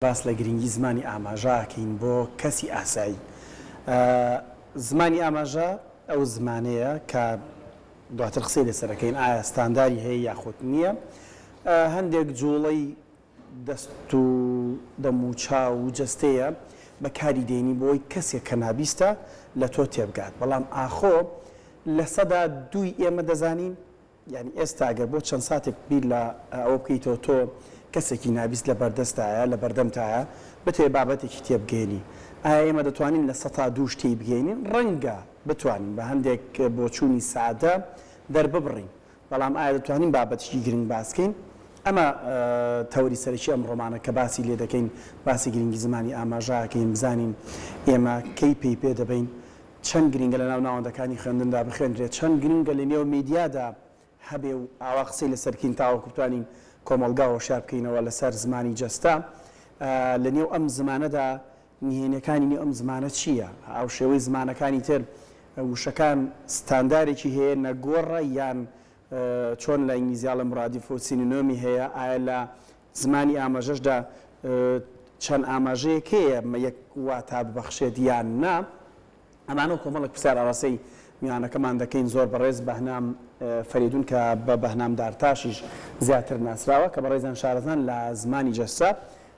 باس لە گرنگی زمانی ئاماژە ئەکەین بۆ کەسی ئاسایی. زمانی ئاماژە ئەو زمانەیە کە دواتر قسەی لەسەر ئەکەین ئایا ستانداری هەیە یاخود نییە. هەندێک جوڵەی دەست و دەم و چاو و جەستەیە بەکاری دێنی بۆی کەسێک کە نابیستە لە تۆ تێبگات. بەڵام ئاخۆ 2% ئێمە دەزانین؟ یانی ئێستا گەر بۆ چەند ساتێک بیر لە ئەوە بکەیتەوە تۆ کەسێکی نابیست لە بەردەستایە، لە بەردەمتایە، بتەوێ بابەتێکی تێبگەیەنی، ئایا ئێمە دەتوانین 2% تێی بگەیەنین؟ ڕەنگە بتوانین بە هەندێک بۆچوونی سادە دەرببڕین، بەڵام ئایا دەتوانین بابەتێکی گرنگ باس کەین؟ ئەمە تەوەری سەرەکی ئەمڕۆمانە کە باسی لێ دەکەین، باسی گرنگی زمانی ئاماژە ئەکەین، بزانین ئێمە کەی پەی پێ دەبەین، چەند گرینگە لەناو ناوەندەکانی خوێندندا بخوێندرێت، چەند گرینگە لەنێو میدیادا هەبێ و ئاوا قسەی لەسەر بکەین تاوەکو بتوانین کۆمەڵگا هۆشیار بکەینەوە لەسەر زمانی جەستە. لەنێو ئەم زمانەدا نهێنیەکانی نێو ئەم زمانە چییە؟ هاوشێوەی زمانەکانی تر وشەکان ستاندارێکی هەیە نەگۆڕە یان چۆن لە ئینگلیزی ئەڵێن مرادف و synonym ی هەیە؟ ئایا لە زمانی ئاماژەشدا چەند ئاماژەیەک هەیە یەک واتا ببەخشێت یان نا؟ ئەمانە و کۆمەڵێک پرسیار ئاراستەی میوانەکەمان دەکەین زۆر بەڕێز بەهنام فەریدون کە بە بەهنام دارتاشیش زیاتر ناسراوە کە بەڕێزیان شارەزان لە زمانی جەستە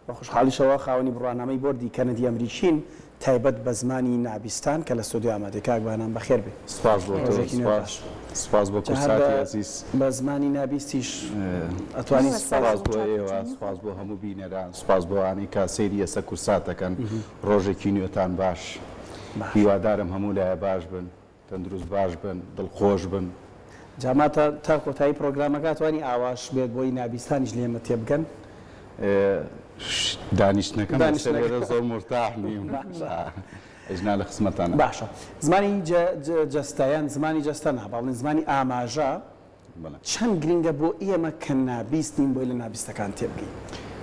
بە خۆشحاڵیشەوە خاوەنی بڕوانامەی بۆردی کەنەدی ئەمریکین تایبەت بە زمانی نابیستان کە لە ستۆدیۆ ئامادەیە. کاک بەهنام بەخێر بێی. سپاس بۆ تۆ، ڕۆژێکی نوێت سپاس، باش. سپاس بۆ جا هەر بە کوردساتی ئەزیز. بە زمانی نابیستیش ئەتوانی سپاس بۆ ئێوە، سپاس بۆ هەموو بینەران، سپاس بۆ ئەوانەی کە سەیری ئێستا کوردسات دەکەن. ڕۆژێکی نوێتان باش. باش. هیوادارم هەموو لایە باش بن. تەندروست باش بن دڵخۆش بن. جا ما تا تا کۆتایی پرۆگرامەکە توانی ئاواش بێت بۆی نابیستانیش لێمە تێبگەن. دانیشتنەکەم لەسەر دانیشتنەکە ئێرە زۆر مورتاح نیم باشە. ئەجنا لە خزمەتانم. باشە زمانی جەستە یان زمانی جەستە نا با بڵێین زمانی ئاماژە بەڵێ. چەند گرنگە بۆ ئێمە کە نابیست نین بۆی لە نابیستەکان تێبگەین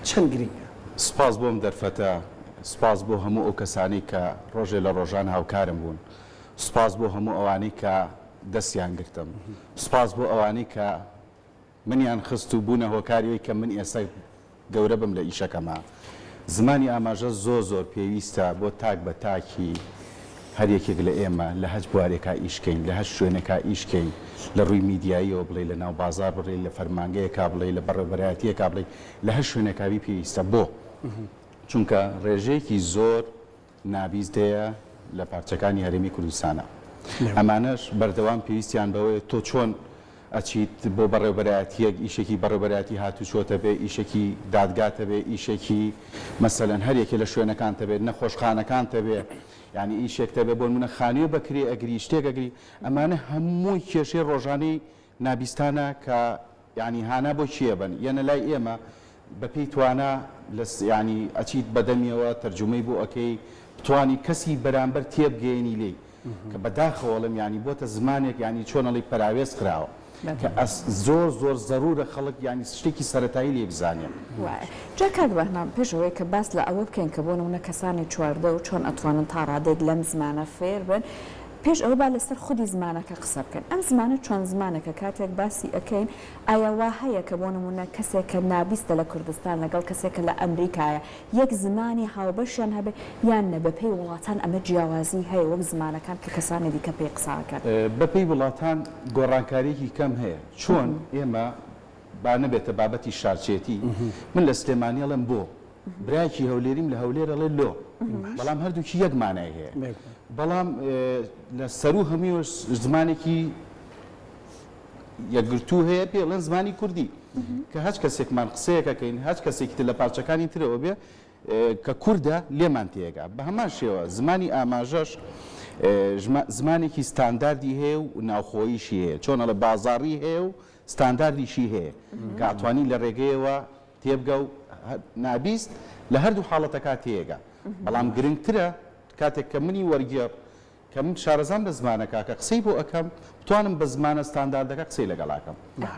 چەند گرنگە؟ سوپاس بۆ ئەم دەرفەتە، سوپاس بۆ هەموو ئەو کەسانەی کە ڕۆژێ لە ڕۆژان هاوکارم بوون، سوپاس بۆ هەموو ئەوانەی کە دەستیان گرتم، سوپاس بۆ ئەوانەی کە منیان خست و بوونە هۆکاری ئەوەی کە من ئێستا گەورە بم لە ئیشەکەما. زمانی ئاماژە زۆر زۆر پێویستە بۆ تاک بە تاکی هەر یەکێک لە ئێمە لە هەچ بوارێکا ئیش کەین، لە هەچ شوێنێکا ئیش کەین، لە ڕووی میدیاییەوە بڵێی، لە ناو بازاڕ بڵێی، لە فەرمانگەیەکا بڵێی، لە بەڕێوەبەرایەتییەکا بڵێی، لە هەر شوێنێکا بی پێویستە. بۆ؟ چونکە ڕێژەیەکی زۆر نابیست هەیە لە پارچەکانی هەرێمی کوردستانا. ئەمانەش بەردەوام پێویستیان بەوەیە تۆ چۆن ئەچیت بۆ بەڕێوبەرایەتییەک ئیشێکی بەڕێوبەرایەتی هاتوچۆت هەبێ، ئیشێکی دادگات هەبێ، ئیشێکی مەسەلەن هەر یەکێ لە شوێنەکانت هەبێ، نەخۆشخانەکانت هەبێ، یانی ئیشێکت هەبێ بۆ نموونە خانووێ بە کرێ ئەگری، شتێک ئەگری، ئەمانە هەمووی کێشەی ڕۆژانەی نابیستانە کە یانی هانا بۆ کێ ئەبەن یەنە لای ئێمە بە پێی توانا لە یانی ئەچیت بە دەمیەوە تەرجومەی بۆ ئەکەی بتوانی کەسی بەرامبەر تێبگەیەنی لێی کە بە داخەوە ئەڵێم یانی بۆتە زمانێک یانی چۆن ئەڵێی پەراوێز خراوە کە ئەس زۆر زۆر زەرورە خەڵک یانی شتێکی سەرەتایی لێ بزانێ. وایە. جا کاک بەهنام پێش ئەوەی کە باس لە ئەوە بکەین کە بۆ نمونە کەسانی چواردەور چۆن ئەتوانن تا ڕادەیەک لەم زمانە فێر بن پێش ئەوە با لەسەر خودی زمانەکە قسە بکەین. ئەم زمانە چۆن زمانێکە کاتێک باسی ئەکەین ئایا وا هەیە کە بۆ نموونە کەسێک کە نابیستە لە کوردستان لەگەڵ کەسێک کە لە ئەمریکایە یەک زمانی هاوبەشیان هەبێ یان نە بەپێی وڵاتان ئەمە جیاوازی هەیە وەک زمانەکان کە کەسانی دیکە پێی قسە ئەکەن؟ بەپێی وڵاتان گۆڕانکارییەکی کەم هەیە. چۆن ئێمە با نەبێتە بابەتی شارچێتی، من لە سلێمانی ئەڵێم بۆ، برایەکی هەولێریم لە هەولێر ئەڵێ لۆ، بەڵام هەردووکی یەک مانای هەیە. بەڵام لە سەروو هەموویەوە زمانێکی یەکگرتوو هەیە پێی ئەڵێن زمانی کوردی کە هەچ کەسێکمان قسەیەک ئەکەین هەچ کەسێکی تر لە پارچەکانی ترەوە بێ کە کوردە لێمان تێگا. بە هەمان شێوە زمانی ئاماژەش زمانێکی ستانداردی هەیە و ناوخۆییشی هەیە، چۆن ئەڵێ بازاڕی هەیە و ستانداردیشی هەیە کە ئەتوانی لە ڕێگەیەوە تێبگا و نابیست لە هەردوو حاڵەتەکا تێگا. بەڵام گرنگترە کاتێک کە منی وەرگێڕ کە من شارەزام لە زمانەکە کە قسەی بۆ ئەکەم بتوانم بە زمانە ستانداردەکە قسەی لەگەڵا کەم.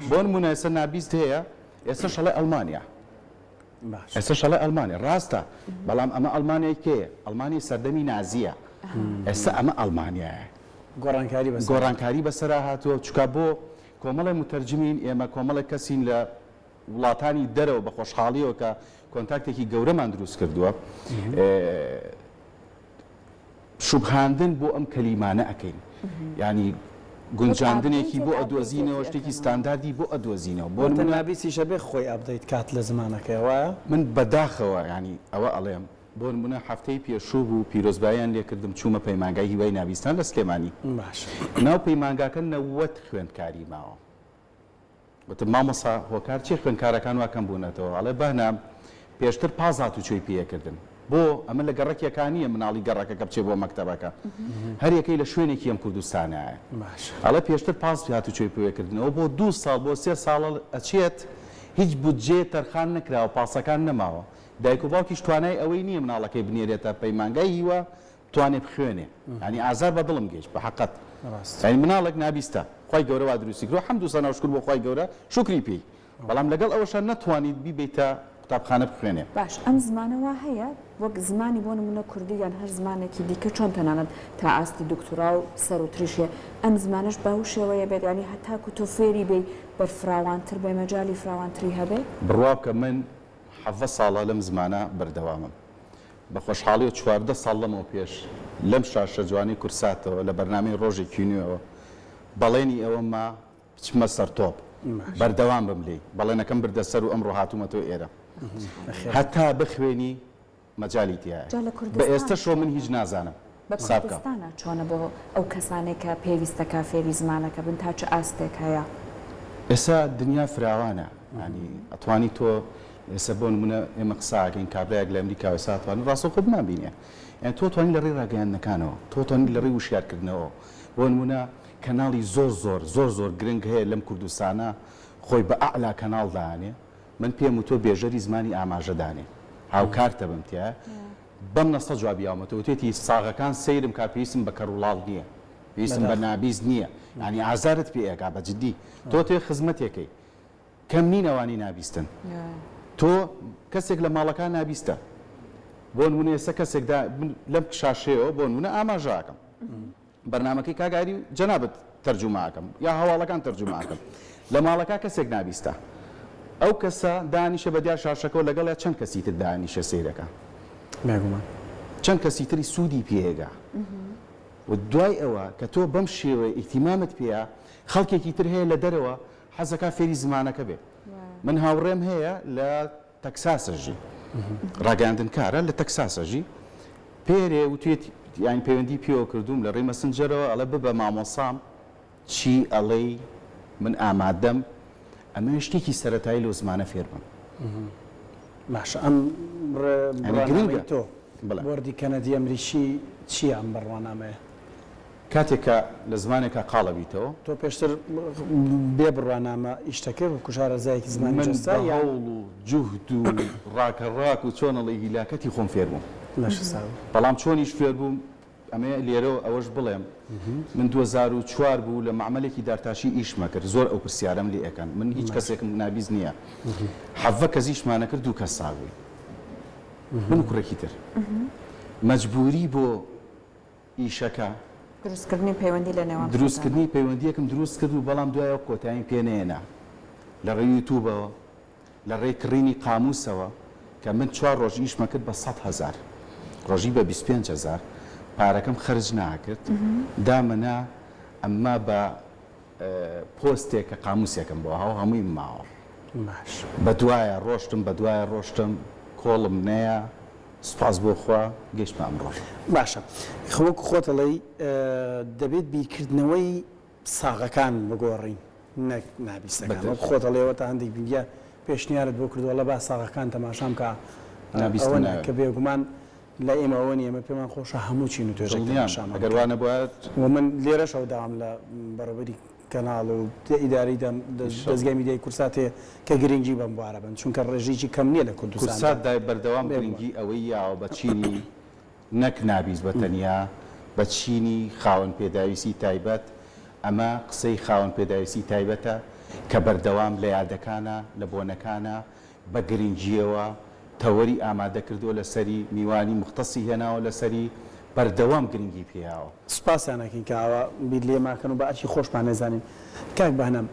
بۆ نموونە ئێستا نابیست هەیە ئێستەش ئەڵێ ئەڵمانیا. ئێستەش ئەڵێ ئەڵمانیا. ڕاستە بەڵام ئەمە ئەڵمانیای کێیە؟ ئەڵمانیای سەردەمی نازییە. ئێستا ئەمە ئەڵمانیایە. گۆڕانکاری بەسەرا. گۆڕانکاری بەسەرا هاتووە چونکە بۆ کۆمەڵێ موتەرجمین ئێمە کۆمەڵێک کەسین لە وڵاتانی دەرەوە بە خۆشحاڵیەوە کە کۆنتاکتێکی گەورەمان دروست کردووە شوبهاندن بۆ ئەم کەلیمانە ئەکەین یانی گونجاندنێکی بۆ ئەدۆزینەوە شتێکی ستانداردی بۆ ئەدۆزینەوە بۆ نمونە نابیستیش ئەبێ خۆی update کات لە زمانەکەی وایە؟ من بەداخەوە یانی ئەوە ئەڵێم بۆ نمونە هەفتەی پێشوو بوو پیرۆزباییان لێکردم چوومە پەیمانگای هیوای نابیستان لە سلێمانی باشە. ناو پەیمانگاکە 90 خوێندکاری ماوە وتم مامۆستا هۆکار چیە خوێندکارەکان وا کەم بوونەتەوە؟ ئەڵێ بەهنام پێشتر پاس هاتوچۆی پێکردن بۆ ئەمە لە گەڕەکێکا نییە مناڵی گەڕەکەکە بچێ بۆ مەکتەبەکە هەر یەکەی لە شوێنێکی ئەم کوردستانایە ئەڵێ پێشتر پاس هاتوچۆی پێکردنەوە بۆ دوو ساڵ بۆ سێ ساڵ ئەچێت هیچ بودجەیە تەرخان نەکراوە پاسەکان نەماوە دایک و باوکیش توانای ئەوەی نییە مناڵەکەی بنێرێتە پەیمانگای هیوا بتوانێ بخوێنێ یانی ئازار بە دڵم گەیشت بە حەقەت یانی مناڵێک نابیستە خوای گەورە وا دروستی کردوە حەمد و سەنا و شوکر بۆ خوای گەورە شوکری پێی بەڵام لەگەڵ ئەوەشا نەتوانیت بیبەیتە قوتابخانە بخوێنێ. باش ئەم زمانە وا هەیە وەک زمانی بۆ نمونە کوردی یان هەر زمانێکی دیکە چۆن تەنانەت تا ئاستی دکتورا و سەروتریش هەیە ئەم زمانەش بەو شێوەیە بێت یانی هەتاکو تۆ فێری بی بەرفراوانتر بێ مەجالی فراوانتری هەبێ؟ بڕوا بکە من 17 ساڵە لەم زمانە بەردەوامم بە خۆشحاڵیەوە 14 ساڵ لەمەو پێش لەم شاشە جوانەی کورساتەوە لە بەرنامەی ڕۆژێکی نوێوە بەڵێنی ئەوەم ما بچمە سەر تۆپ بەردەوام بم لێی بەڵێنەکەم بردە سەر و ئەمڕۆ هاتوومەتەوە ئێرە هەتا بخوێنی مەجالی تیایە جا لە بە کوردستان ئێستەشەوە من چۆنە؟ هیچ نازانم بە حساب بکە. کوردستانا چۆنە بۆ ئەو کەسانەی کە پێویستەکا فێری زمانەکە بن تا چ ئاستێک هەیە؟ ئێستا دنیا فراوانە یانی ئەتوانی تۆ ئێستا بۆ نمونە ئێمە قسە ئەکەین کابرایەک لە ئەمریکاوە ئێستا ئەتوانێت ڕاستەوخۆ بمانبینێ یانی تۆ توانی لە ڕێی ڕاگەیاندنەکانەوە تۆ توانی لە ڕێی وشیارکردنەوە بۆ نمونە کەناڵی زۆر زۆر زۆر زۆر گرنگ هەیە لەم کوردستانە خۆی بە ئەعلا کەناڵ دانێ من پێم وتوە بێژەری زمانی ئاماژە دانێ هاوکارتە بم تیایە بەم نەستە جوابی یاومەتەوە وتێتی ساغەکان سەیرم کا پێویستم بە کەڕ و ڵاڵ نییە پێویستم بە نابیست نییە یانی ئازارت پێ ئەکا بە جدی تۆ تێ خزمەتێکەی کەم نین ئەوانەی نابیستن تۆ کەسێک لە ماڵەکان نابیستە بۆ نمونە ئێستا کەسێک دا لەم شاشەیەوە بۆ نمونە ئاماژە ئەکەم بەرنامەکەی کاک ئاری و جەنابت تەرجومە ئەکەم یا هەواڵەکان تەرجومە ئەکەم لە ماڵەکە کەسێک نابیستە ئەو کەسە دانیشە بە دیار شاشەکەوە لەگەڵیا چەند کەسی تر دانیشە سەیرەکە بێگومان چەند کەسی تری سوودی پێگا و دوای ئەوە کە تۆ بەم شێوەیە ئیهتیمامت پێیە خەڵکێکی تر هەیە لە دەرەوە حەزەکا فێری زمانەکە بێ من هاوڕێم هەیە لە تەکساس ئەژی ڕاگەیاندنکارە لە تەکساس ئەژی پێرێ وتوێتی یانی پەیوەندی پێوە کردووم لە ڕێی مەسنجەرەوە ئەڵێ ببە مامۆسام چی ئەڵێی من ئامادەم ئەمەوێ شتێکی سەرەتایی لەو زمانە فێر بم. باشە ئەم یانی بڕوانامەی گرنگە تۆ بەڵێ. بۆردی کەنەدی ئەمریکی چییە ئەم بڕوانامەیە؟ کاتێک کە لە زمانێکا قاڵ ئەبیتەوە. تۆ پێشتر بێ بڕوانامە ئیشتە کرد وەکو شارەزایەکی زمانی من جەستە بە یان؟ هەوڵ و جوهد و ڕاکە ڕاک و چۆن ئەڵێی هیلاکەتی خۆم فێر بووم. باشە ساغ بی. بەڵام چۆنیش فێر بووم ئەمەیە لێرەوە ئەوەش بڵێم من 2004 بوو لە مەعمەلێکی دارتاشی ئیشمە کرد زۆر ئەو پرسیارەم لێ ئەکەن من هیچ کەسێکم نابیست نییە حەڤە کەس ئیشمانە کرد دوو کەس ساغ بووین من و کوڕێکی تر مەجبووری بۆ ئیشەکە. دروستکردنی پەیوەندی لە نێوان خۆتانا. دروستکردنی پەیوەندییەکم دروست کرد و بەڵام دوای ئەوە کۆتاییم پێ نەهێنا. لە ڕێی یوتوبەوە، لە ڕێی کڕینی قامووسەوە کە من چوار ڕۆژ ئیشمە کرد بە 100 هەزار، ڕۆژی بە 25 هەزار، پارەکەم خەرج ناکرد، دامەنا ئەمما بە پۆستێک کە قامووسێکم بۆ هاو هەموویم ماوە. باش. بە دوایە ڕۆشتم، بە دوایە ڕۆشتم، کۆڵم نەیا. سوپاس بۆ خوا گەیشتمە ئەم ڕۆژە. باشە وەکو خۆت ئەڵێی دەبێت بیرکردنەوەی ساغەکان بگۆڕین نەک نابیستەکان وەکو خۆت ئەڵێی ئەوە تا هەندێک میدیا پێشنیارت بۆ کردووە ئەڵێ با ساغەکان تەماشام کە نابیستم ئەوە نا ناوێ. کە بێگومان لای ئێمە ئەوە نییە ئێمە پێمان خۆشە هەموو چین و توێژێک دڵنیام تەماشامان ئەگەر بکەن وا نەبوایە. و من لێرەشەوە داوام لە بەڕێوەبەری کەناڵ و ئیدارەی دەزگای میدیای کوردسات هەیە کە گرنگی بەم بوارە بەن چونکە ڕێژەیەکی کەم نییە لە کوردستاندا. کوردسات دای بەردەوام گرنگی ئەوەی یاوە بە چینی نەک نابیست بە تەنیا بە چینی خاوەن پێداویستی تایبەت، ئەمە قسەی خاوەن پێداویستی تایبەتە کە بەردەوام لە یادەکانا لە بۆنەکانا بە گرنگییەوە تەوەری ئامادە کردووە لەسەری، میوانی موختەسی هێناوە لەسەری، بەردەوام گرنگی پێیاوە. سوپاسیان ئەکەین کە ئاوا بیر لێمان کەن و بە ئەرکی خۆشمان ئەزانین. کاک بەهنام،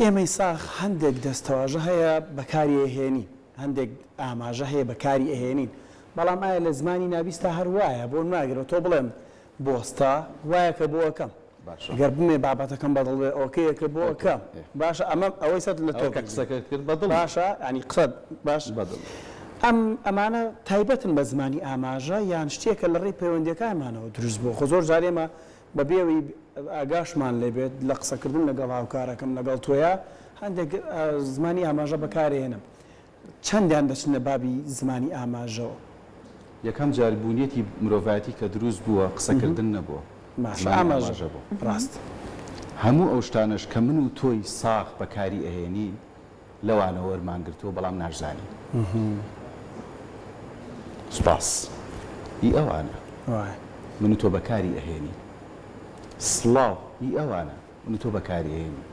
ئێمەی ساغ هەندێک دەستەواژە هەیە بەکاری ئەهێنین. هەندێک ئاماژە هەیە بەکاری ئەهێنین بەڵام ئایا لە زمانی نابیستا هەر وایە بۆ نمونە ئەگەر بە تۆ بڵێم بۆستە وایە کە بۆ ئەکەم باشە. گەر بمێ بابەتەکەم بەدڵ بێ ئۆکەیە کە بۆ ئەکەم باشە ئەمە ئەوەی سەت لە تۆ ئەوە کە قسەکەت کرد بەدڵ بوو. باشە یانی قسەت باش بەدڵ. ئەم ئەمانە تایبەتن بە زمانی ئاماژە یان شتێکە لە ڕێی پەیوەندیەکانمانەوە دروست بووە خۆ زۆر جار ئێمە بە بێ ئەوەی ئاگاشمان لێ بێت لە قسەکردن لەگەڵ هاوکارەکەم لەگەڵ تۆیا هەندێک زمانی ئاماژە بەکارئەهێنم چەندیان دەچنە بابی زمانی ئاماژەوە؟ یەکەم جار بوونیەتی مرۆڤایەتی کە دروست بووە قسەکردن نەبووە، باشە زمانی ئاماژە ئاماژە بووە. ڕاستە. هەموو ئەو شتانەش کە من و تۆی ساغ بەکاری ئەهێنین لەوانەوە وەرمان گرتووە بەڵام ناشزانین. سوپاس ی ئەوانە وایە. من و تۆ بەکاری ئەهێنین. سڵاو ی ئەوانە. من و تۆ بەکاری ئەهێنی.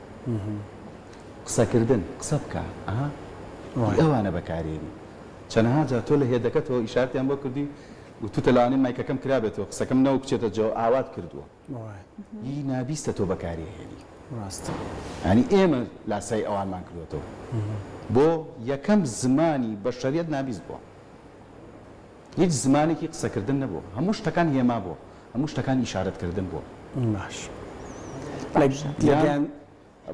قسەکردن، قسە بکە، ئەها ی ئەوانە بەکارێنی. چەنەها جار تۆ لە هێدەکەتەوە ئیشارەتیان بۆ کردووی وتوتە لەوانەیە مایکەکەم کرابێتەوە قسەکەم نەوەک بچێتە جەوە ئاوات کردووە. ی نابیستە تۆ بەکاری ئەهێنی. ڕاستە. یانی ئێمە لاسایی ئەوانمان کردووەتەوە. بۆ یەکەم زمانی بەشەریەت نابیست بووە. هیچ زمانێکی قسەکردن نەبووە. هەموو شتەکان هێما بووە. هەموو شتەکان ئیشارەتکردن بووە. باش. لە یان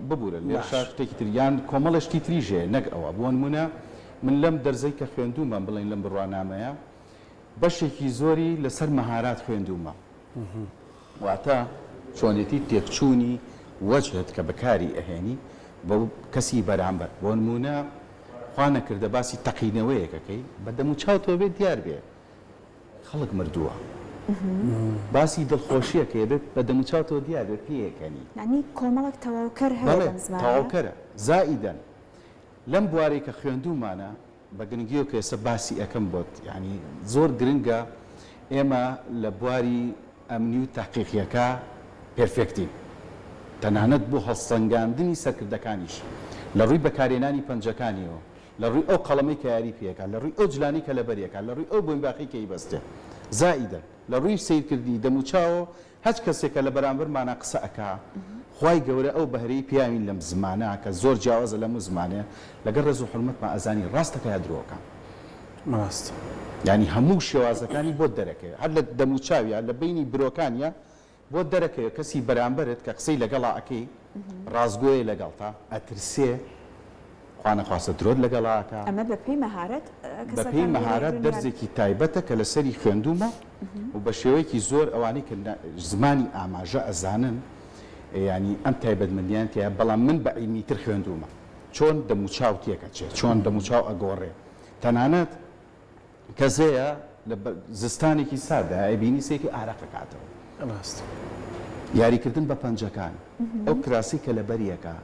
ببورە لێرەشا شتێکی تر یان کۆمەڵێ شتی تریش هەیە نەک ئەوە. بۆ نموونە من لەم دەرزەی کە خوێندوومە بڵێین لەم بڕوانامەیە بەشێکی زۆری لەسەر مەهارات خوێندوومە. واتە چۆنێتی تێکچوونی وەجهت کە بەکاری ئەهێنی بۆ کەسی بەرامبەر. بۆ نموونە خوا نەکردە باسی تەقینەوەیەک ئەکەی بە دەموچاوتەوە بێ دیار بێ خەڵک مردووە. باسی دڵخۆشیەکەی ئەبێ بە دەموچاوتەوە دیار بێ پێیەکەنی. یانی کۆمەڵێک تەواوکەر هەیە بەڵێ لەم زمانەیا؟ تەواوکەرە. زائیدەن لەم بوارەی کە خوێندوومانە بە گرنگیەوە کە ئێستا باسی ئەکەم بۆت یانی زۆر گرنگە ئێمە لە بواری ئەمنی و تەحقیقیەکە پێرفێکتین تەنانەت بۆ هەڵسەنگاندنی سەرکردەکانیش لە ڕووی بەکارهێنانی پەنجەکانیەوە لە ڕووی ئەو قەڵەمەی کە یاری پێ ئەکات لە ڕووی ئەو جلانەی کە لەبەری ئەکات لە ڕووی ئەو بۆینباخەی کە ئەیبەستێ زائیدەن لە ڕووی سەیرکردنی دەموچاوەوە هەچ کەسێک کە لە بەرامبەرمانا قسە ئەکا خوای گەورە ئەو بەهرەی پیاوین لەم زمانە کە زۆر جیاوازە لەم زمانە لەگەڵ ڕێز و حورمەتما ئەزانی ڕاست ئەکا یا درۆ ئەکا. ڕاستە. یانی هەموو شێوازەکانی بۆت دەرەکەوێ هەر لە دەموچاویا لە بەینی برۆکانیا بۆت دەرەکەوێ کەسی بەرامبەرت کە قسەی لەگەڵا ئەکەی ڕاستگۆیە لەگەڵتا ئەترسێ خوا نەخواستە درۆت لەگەڵا ئەکا. ئەمە بەپێی مەهارەت بە پێی کەسەکان مەهارەت وەرەگرن یان؟ دەرزێکی تایبەتە کە لەسەری خوێندوومە و بە شێوەیەکی زۆر ئەوانەی کە زمانی ئاماژە ئەزانن یانی ئەم تایبەتمەندیان تیایە بەڵام من بە عیلمیتر خوێندوومە چۆن دەموچاو تێکەچێ چۆن دەموچاو ئەگۆڕێ تەنانەت کەس هەیە لە زستانێکی ساردا ئەیبینی سێکی ئارەق ئەکاتەوە. ڕاستە. یاریکردن بە پەنجەکان ئەو کراسی کە لەبەری ئەکا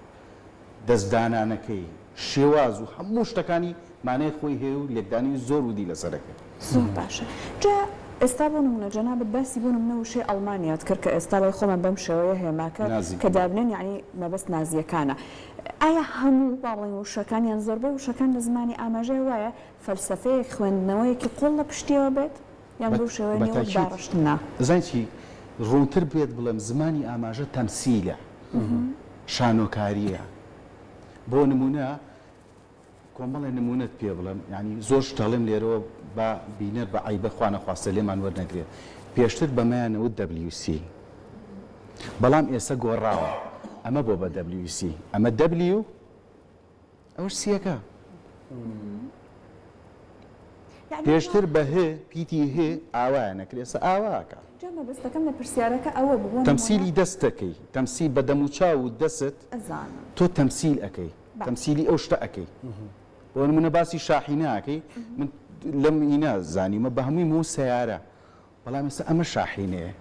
دەست دانانەکەی، شێواز و هەموو شتەکانی مانای خۆی هەیە و لێکدانەوەی زۆر وردی لەسەر ئەکرێت. زۆر باشە جا ئێستا بۆ نمونە جەنابت باسی بۆ نمونە وشەی ئەڵمانیات کرد کە ئێستا لای خۆمان بەم شێوەیە هێماکە نازی کە دابنێن یەعنی مەبەست نازیەکانە ئایا هەموو با بڵێین وشەکان یان زۆربەی وشەکان لە زمانی ئاماژەیە وایە فەلسەفەیەک خوێندنەوەیەکی قوڵ لە پشتیەوە بێت یان بەو شێوەیە بە نیە وەک تاکید داڕشتنە؟ ئەزانی چی ڕوونتر بێت بڵێم زمانی ئاماژە تەمسیلە شانۆکارییە بۆ نموونە کۆمەڵێ نموونەت پێ بڵێم یانی زۆر شت ئەڵێم لێرەوە با بینەر بە عەیبە خوا نەخواستە لێمان وەرنەگرێ پێشتر بەمەیان ئەوت WC بەڵام ئێسە گۆڕاوە ئەمە بۆ بە WC ئەمە W ئەوەش سیەکە پێشتر بە هێ پیتی هێ ئاوایە نەکرێ ئێستا ئاوا ئەکا. جا مەبەستەکەم لە پرسیارەکە ئەوە بوو بۆ نموونە. تەمسیلی دەست ئەکەی تەمسیل بە دەموچاو و دەست ئەزانم. تۆ تەمسیل ئەکەی باشە. تەمسیلی ئەو شتە ئەکەی بۆ نموونە باسی شاحینە ئەکەی من لەم ئینە زانیومە بە هەمووی مو سەیارە بەڵام ئێستا ئەمە شاحینەیە.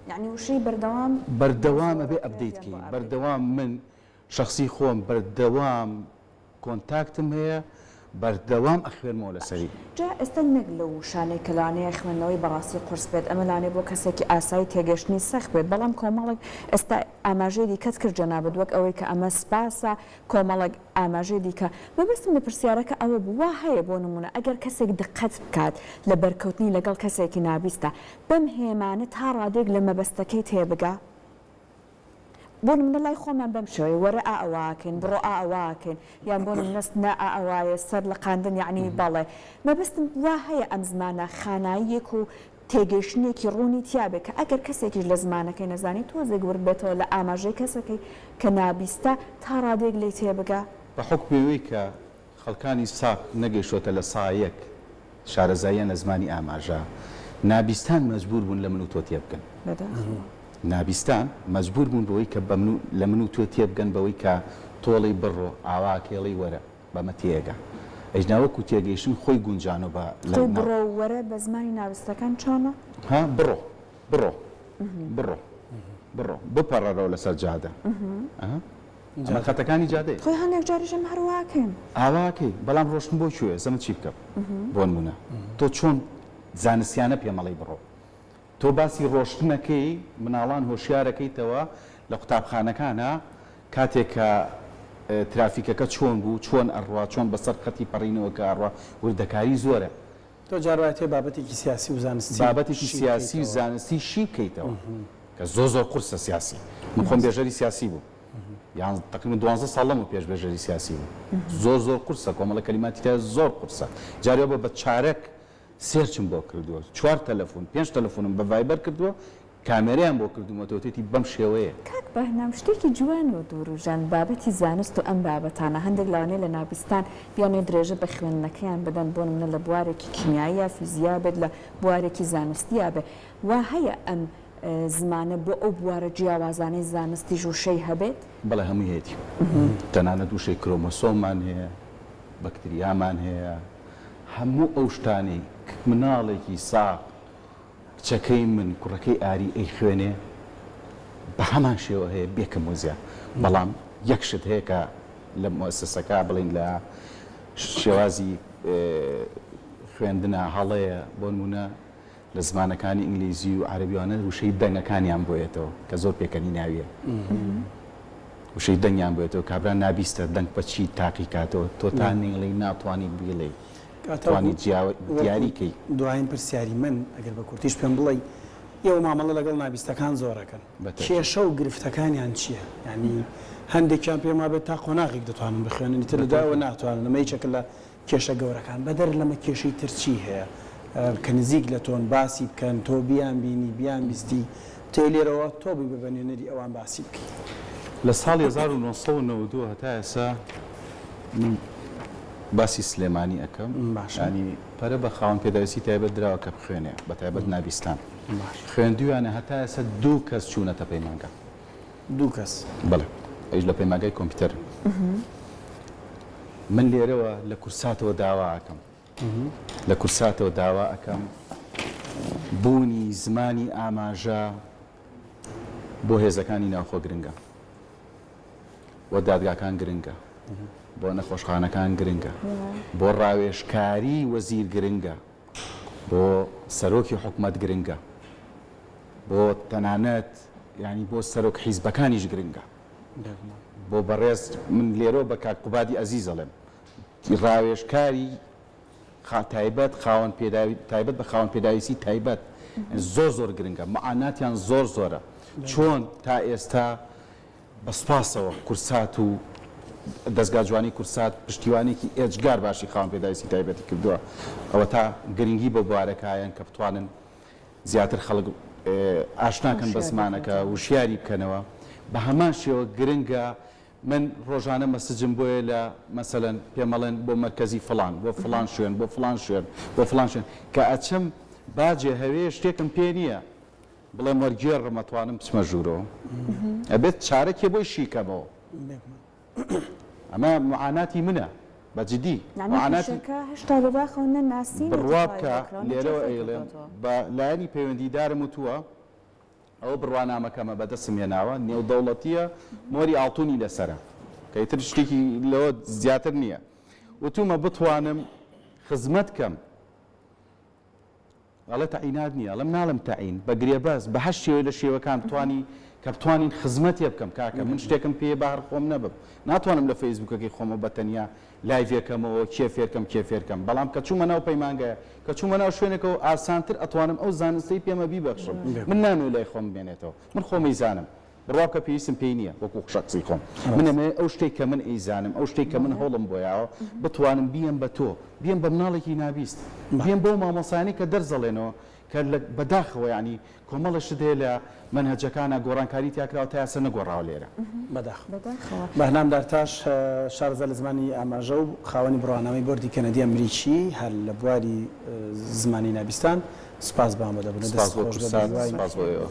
یەعنی وشەی بەردەوام بەردەوام زۆر ئەبێ ئەکرێت ئەپدەیت یان کەی بۆ ئەپدەیت. بەردەوام من شەخسی خۆم بەردەوام contact م هەیە بەردەوام ئەخوێنمەوە باش لەسەری. جا ئێستا نەک لەو وشانەی کە لەوانەیە خوێندنەوەی بەڕاستی قورس بێت ئەمە لەوانەیە بۆ کەسێکی ئاسایی تێگەشتنی سەخت بێت بەڵام کۆمەڵێک ئێستا ئاماژەی دیکەت کرد جەنابت وەک ئەوەی کە ئەمە سپاسە کۆمەڵێک ئاماژەی دیکە مەبەستم لە پرسیارەکە ئەوە بوو وا هەیە بۆ نموونە ئەگەر کەسێک دقەت بکات لە بەرکەوتنی لەگەڵ کەسێکی نابیستە بەم هێمانە تا ڕادەیەک لە مەبەستەکەی تێبگا؟ بۆ نمونە لای خۆمان بەم شێوەیە وەرە ئا ئەوا ئەکەین بڕۆ ئا ئەوا ئەکەین یان بۆ نمونە نا ئا ئەوایە سەر لەقاندن یەعنی بەڵێ مەبەستم وا هەیە ئەم زمانە خاناییەک و تێگەیشتنێکی ڕوونی تیا بێ کە ئەگەر کەسێکیش لە زمانەکەی نەزانی تۆزێک ورد بێتەوە لە ئاماژەی کەسەکەی کە نابیستە تا ڕادەیەک لێی تێبگا. بە حوکمی ئەوەی کە خەڵکانی ساق نەگەیشتۆتە لە سا یەک شارەزاییان لە زمانی ئاماژە، نابیستان مەجبوور بوون لە من و تۆ تێبگەن. بەداخەوە. نابیستان مەجبوور بوون بەوەی کە بە من و لە من و تۆ تێبگەن بەوەی کە تۆڵی بڕۆ، ئاواکەی ئەڵێی وەرە، بەمە تێئەگا. ئەینا وەکوو تێگەیشتن خۆی گونجانۆ بە لە خۆی بڕۆ و وەرە بە زمانی نابیستەکان چۆنە؟ ها بڕۆ، بڕۆ، بڕۆ، بڕۆ، بپەڕەرەوە لەسەر جادە. ئەها. ئەمە خەتەکانی جادەیە. خۆی هەندێک جاریش ئێمە هەر وا ئەکەین. ئاوا ئەکەی بەڵام ڕۆشتن بۆ کوێ ئێستا من چی بکەم بۆنمونە تۆ چۆن زانستیانە پێمەڵێی بڕۆ تۆ باسی ڕۆشتنەکەی مناڵان هۆشیارەکەیتەوە لە قوتابخانەکانا کاتێک کە ترافیکەکە چۆن بوو چۆن ئەڕوا چۆن بەسەر خەتی پەڕینەوەکە ئەڕوا وردەکاری زۆرە. تۆ جار وایە تێ بابەتێکی سیاسی و زانستی بابەتێکی شی سیاسی و بکەیتەوە. زانستی شی بکەیتەوە کە زۆر زۆر قورسە سیاسی من خۆم بێژەری سیاسی بووم یان تقریبا دوانزە ساڵ لەمەو پێش بێژەری سیاسی بووم زۆر زۆر قورسە کۆمەڵە کەلیماتی تیا زۆر قورسە جاری وا بە بە چارەک search م بۆ کردووە چوار تەلەفون پێنج تەلەفونم بە ڤایبەر کردووە کامێرەیان بۆ کردوومەتەوە وتێتی بەم شێوەیە. کاک بەهنام شتێکی جوان و دووروژاند بابەتی زانست و ئەم بابەتانە هەندێک لەوانەیە لە نابیستان بیانەوێت درێژە بە خوێندنەکەیان بدەن بۆ نمونە لە بوارێکی کیمیاییا فیزیا بێت لە بوارێکی زانستیا بێ وا هەیە ئەم زمانە بۆ ئەو بوارە جیاوازانەی زانستیش وشەی هەبێت؟ بەڵێ هەمووی هەیەتی تەنانەت وشەی کرۆمۆسۆممان هەیە بەکتریامان هەیە هەموو ئەو شتانەی مناڵێکی ساغ کچەکەی من کوڕەکەی ئاری ئەیخوێنێ بە هەمان شێوە هەیە بێ کەم و زیاد بەڵام یەک شت هەیە کە لە موئەسەسەکە بڵێین لە شێوازی خوێندنا هەڵەیە بۆ نمونە لە زمانەکانی ئینگلیزی و عەرەبی وانە وشەی دەنگەکانیان بۆیەتەوە کە زۆر پێکەنیناویە وشەی دەنگیان بۆیەتەوە کابرا نابیستە دەنگ بە چی تاقی کاتەوە تۆ تا نەیڵێی ناتوانی بیڵێی توانی جیا دیاری کەی. دواین پرسیاری من ئەگەر بە کورتیش پێم بڵێی ئێوە مامەڵە لەگەڵ نابیستەکان زۆر ئەکەن کێشە و گرفتەکانیان چیە؟ یانی هەندێکیان پێم وابێت تا قۆناغێک دەتوانن بخوێنن ئیتر لە دوای ئەوە ناتوانن ئەمە یەکێکە لە کێشە گەورەکان بەدەر لەمە کێشەی تر چی هەیە کە نزیک لە تۆن باسی بکەن تۆ بیان بینی بیان بیستی تێ لێرەوە تۆ ببە بە نوێنەری ئەوان باسی بکەی. لە ساڵی 1992 هەتا ئێستا من باسی سلێمانی ئەکەم باشە. یانی پەرە بە خاوەن پێداویستی تایبەت دراوە کە بخوێنێ بە تایبەت نابیستان باشە. خوێندویانە هەتا ئێستا دوو کەس چوونەتە پەیمانگا. دوو کەس. بەڵێ ئەویش لە پەیمانگای کۆمپیوتەر. من لێرەوە لە کورساتەوە داوا ئەکەم لە کورساتەوە داوا ئەکەم بوونی زمانی ئاماژە بۆ هێزەکانی ناوخۆ گرنگە. بۆ دادگاکان گرنگە، بۆ نەخۆشخانەکان گرنگە، بۆ ڕاوێژکاری وەزیر گرنگە، بۆ سەرۆکی حکومەت گرنگە، بۆ تەنانەت یانی بۆ سەرۆک حیزبەکانیش گرنگە. بۆ بەڕێز من لێرەوە بە کاک قوبادی ئەزیز ئەڵێم ڕاوێژکاری تایبەت خاوەن پێداوی تایبەت بە خاوەن پێداویستی تایبەت زۆر زۆر گرنگە معاناتیان زۆر زۆرە چۆن تا ئێستا بە سوپاسەوە کورسات و دەزگا جوانی کورسات پشتیوانێکی ئێجگار باشی خاوەن پێداویستی تایبەتی کردووە ئەوەتا گرنگی بە بوارەکایەن کە بتوانن زیاتر خەڵک ئاشناکەن بە زمانەکە وشیاری بکەنەوە بە هەمان شێوە گرنگە من ڕۆژانە مەسجم بۆیە لە مەسەلەن پێمەڵێن بۆ مەرکەزی فڵان بۆ فڵان شوێن بۆ فڵان شوێن بۆ فڵان شوێن کە ئەچم باجێ هەوێ شتێکم پێ نییە بڵێم وەرگێڕم ئەتوانم بچمە ژوورەوە ئەبێت چارەکێ بۆی شیکەمەوە ئەمە معاناتی منە بە جدی معاناتی هێشتا بەداخەوە نە ناسینێتی بڕوا بکە تەواوی بۆ کراوە نە لێرەوە چارەسەر ئەیڵێم کردۆتەوە. بە لایەنی پەیوەندیدارم وتووە ئەوە بڕوانامەکەمە بەدەستم هێناوە نێودەوڵەتییە مۆری ئاڵتونی لەسەرە کە ئیتر شتێکی لەوە زیاتر نییە وتومە بتوانم خزمەت کەم ئەڵێ تەعینات نییە ئەڵێم ناڵێم تەعین بە گرێبەست بە هەر شێوەی لە شێوەکان بتوانی کە بتوانین خزمەتێ بکەم کاکە من شتێکم پێیە با هەر خۆم نەبم ناتوانم لە فەیسبووکەکەی خۆمەوە بە تەنیا لایڤێکەمەوە کێ فێرکەم کێ فێرکەم بەڵام کە چوومە ناو پەیمانگایە کە چوومە ناو شوێنێکەوە ئاسانتر ئەتوانم ئەو زانستەی پێمە بیبەخشم من نامەوێ لای خۆم بمێنێتەوە من خۆم ئەیزانم. بڕوا بکە پێویستم پێی نییە وەکو شەخسی خۆم. من ئەمەوێ ئەو شتەی کە من ئەیزانم، ئەو شتەی کە من هەوڵم بۆ یاوە بتوانم بیەم بە تۆ، بیەم بە مناڵێکی نابیست، بیەم بەو مامۆستایانەی کە دەرس دەڵێنەوە کە لە بەداخەوە یانی کۆمەڵێ شت هەیە لە مەنهەجەکانا گۆڕانکاری تیا کراوە تا ئێستا نەگۆڕاوە لێرە. بەداخەوە. بەداخەوە. بەهنام دارتاش، شارەزا لە زمانی ئاماژە و خاوەنی بڕوانامەی بۆردی کەنەدی ئەمریکی هەر لە بواری زمانی نابیستان، سوپاس بۆ ئامادەبوونت. سوپاس دەستت بۆ خۆش بێ کوردسات، بەهیوای سوپاس بۆ ئێوە.